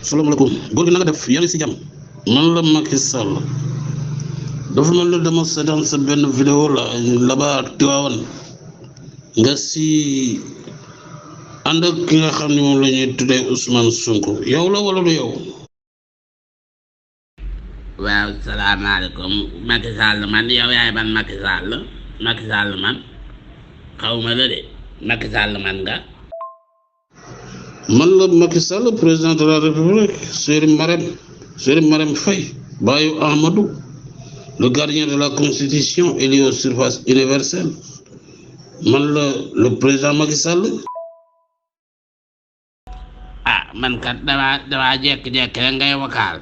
salaamaaleykum góor gi na nga def yaa ngi si jàmm man la Macky Sall dafa mel ni dama seetaan sa benn vidéo là-bas Tivaouane nga si ànd ak ki nga xam ne moom la ñuy tuddee Ousmane Sonko yow la wala du yow. waaw salaamaaleykum Macky Sall man yow yaay ban Macky Sall man xawma la de Macky Sall man nga. man la Macky Sall président de la République Serigne Marème Faye baayu Amadou le gardien de la constitution élu au suffrage universel man la le président Macky Sall. Man kat damaa jékki-jékki rek ngay vocal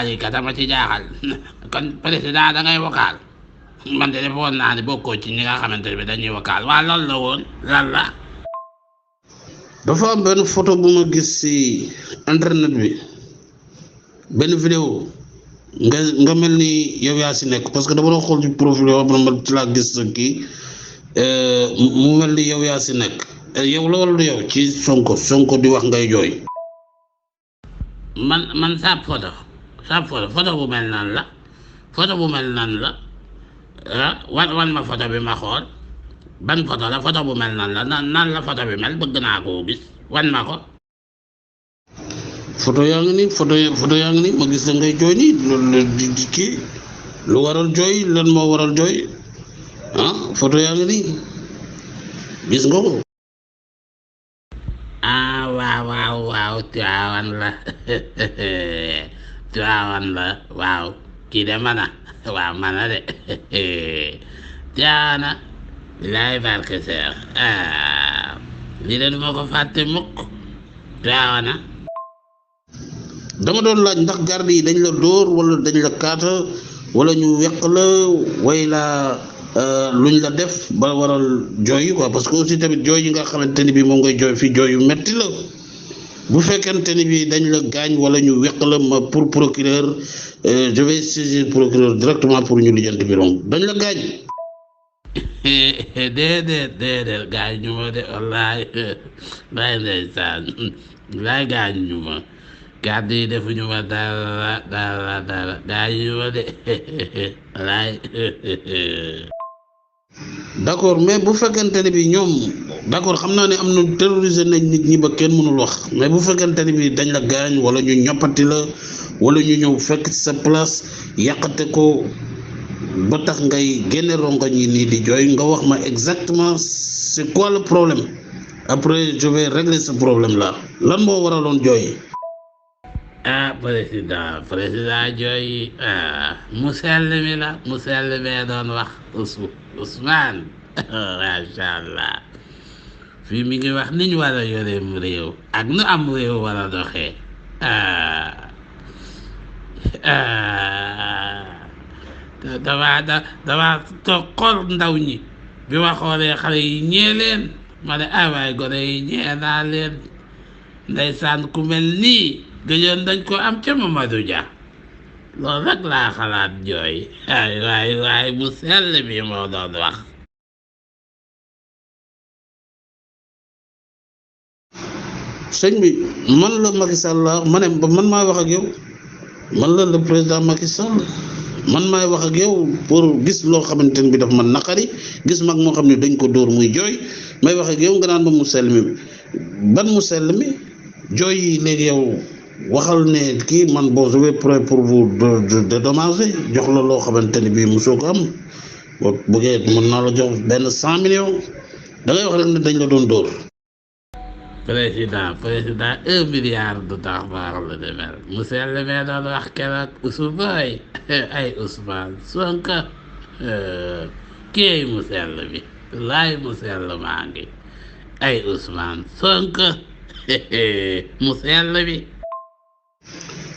yi kat dama ci jaaxal kon président da ngay vocal man de defoon naa ne bokkoo ci ñi nga xamante ne dañuy vocal waa loolu la woon lan la. dafa am benn photo bu ma gis ci internet bi benn vidéo nga mel ni yow yaa si nekk parce que dama doon xool ci profil yow ma ci laa gis sa kii mu mel ni yow yaa si nekk yow la wala du yow ci Sonko di wax ngay jooy. man sa photo bu mel nan la wan ma photo bi ma xool ban photo la photo bu mel nan la nan la photo bi mel bëgg naa koo gis wan ma ko. photo yaa ngi nii ma gis la ngay jooy nii loolu di kii lu waral jooy lan moo waral jooy photo yaa ngi nii gis nga ko. waaw Tivaouane la waaw kii de mana de Tivaouane bilaay barke seex lii de du ma ko fàtte mukk Tivaouane. dama doon laaj ndax garde yi dañ la dóor wala dañ la kaata wala ñu weq la way la luñ la def ba waral jooy quoi parce que aussi tamit jooy yi nga xamante ni bii moom ngay jooy fii jooy yu metti la bu fekkente ni bii dañ la gaañ wala ñu weq la ma pour procureur je vais saisir procureur directement pour ñu lijjanti biroom dañ la gaañ. déedéet gaañ ñu ma de wallaay ndeysaan wallaay gaañ ñu ma gàdd yi defuñu ma dara gaañ ñu ma de wallaay. d'accord mais bu fekkente ne bi ñoom d'accord xam naa ne am na terroriser nañ nit ñi ba kenn mënul wax mais bu fekkente ne bi dañ la gaañ wala ñu ñoppati la wala ñu ñëw fekk ci sa place yàqate ko ba tax ngay génne rongoñ yi nii di jooy nga wax ma exactement c'est quoi le problème après je vais régler ce problème là lan moo waraloon jooy. président jooy mu sell mi la mu sell mee doon wax Ousmane macha allah fii mi ngi wax ni ñu war a yoreem réew ak nu am réew war a doxee dama toog xool ndaw ñi bi ma xoolee xale yi ñee leen ma ne waay gone yi ñee naa leen ndeysaan ku mel nii gëjoon dañ ko am ca Mamadou Dia loolu rek laa xalaat jooy waay bu sell bi moo doon wax. sëñ bi man la Macky Sall ma ne man maay wax ak yow man la le président Macky Sall man maay wax ak yow pour gis loo xamante ne bi daf man naqari gis mag moo xam ne dañ ko dóor muy jooy may wax ak yow nga naan ba mu sell mi ban mu sell mi jooy yi léegi yow waxal ne kii man bon je vais prêt pour vous dédommager jox la loo xamante ne bii mosoo ko am boo bëggee mën naa la jox benn 100 millions da ngay wax rek ne dañ la doon dóor. président 1 milliard du tax baax la demel mu sell mee doon wax keroog Ousmane ay Ousmane Sonko kii mu sell bi laay mu sell maa ngi ay Ousmane Sonko mu sell bi.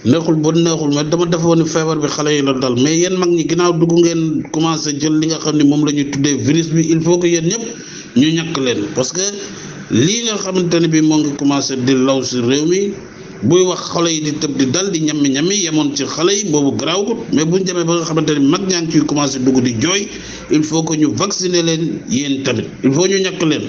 neexul mais dama defoon ni feebar bi xale yi la dal mais yéen mag ñi ginnaaw dugg ngeen commencé jël li nga xam ne moom la ñuy tuddee virus bi il faut que yéen ñëpp ñu ñàkk leen parce que lii nga xamante ne bi moo ngi commencé di law si réew mi buy wax xale yi di tëb di dal di ñammi yemoon ci xale yi boobu garaawut mais buñ demee ba nga xamante ne mag ñaa ngi ciy commencé dugg di jooy il faut que ñu vacciner leen yéen tamit il faut ñu ñàkk leen.